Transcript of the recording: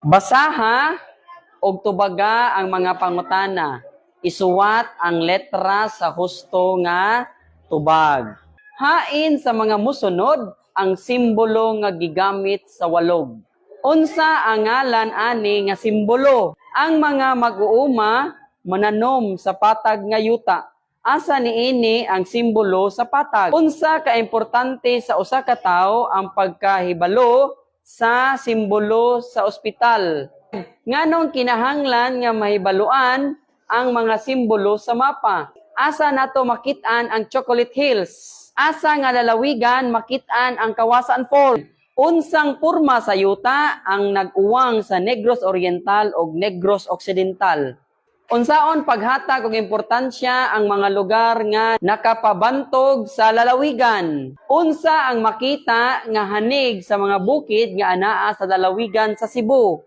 Basaha og tubaga ang mga pangutana. Isuwat ang letra sa husto nga tubag. Hain sa mga musunod ang simbolo nga gigamit sa walog? Unsa ang ngalan ani nga simbolo? Ang mga mag-uuma mananom sa patag nga yuta. Asa niini ang simbolo sa patag? Unsa ka importante sa usa ka tawo ang pagkahibalo sa simbolo sa ospital? Nganong kinahanglan nga mahibaluan ang mga simbolo sa mapa? Asa nato makit-an ang Chocolate Hills? Asa nga lalawigan makit-an ang Kawasan Falls? Unsang porma sa yuta ang nag-uwang sa Negros Oriental ug Negros Occidental? Unsaon paghatag og importansya ang mga lugar nga nakapabantog sa lalawigan? Unsa ang makita nga hanig sa mga bukid nga anaa sa lalawigan sa Cebu?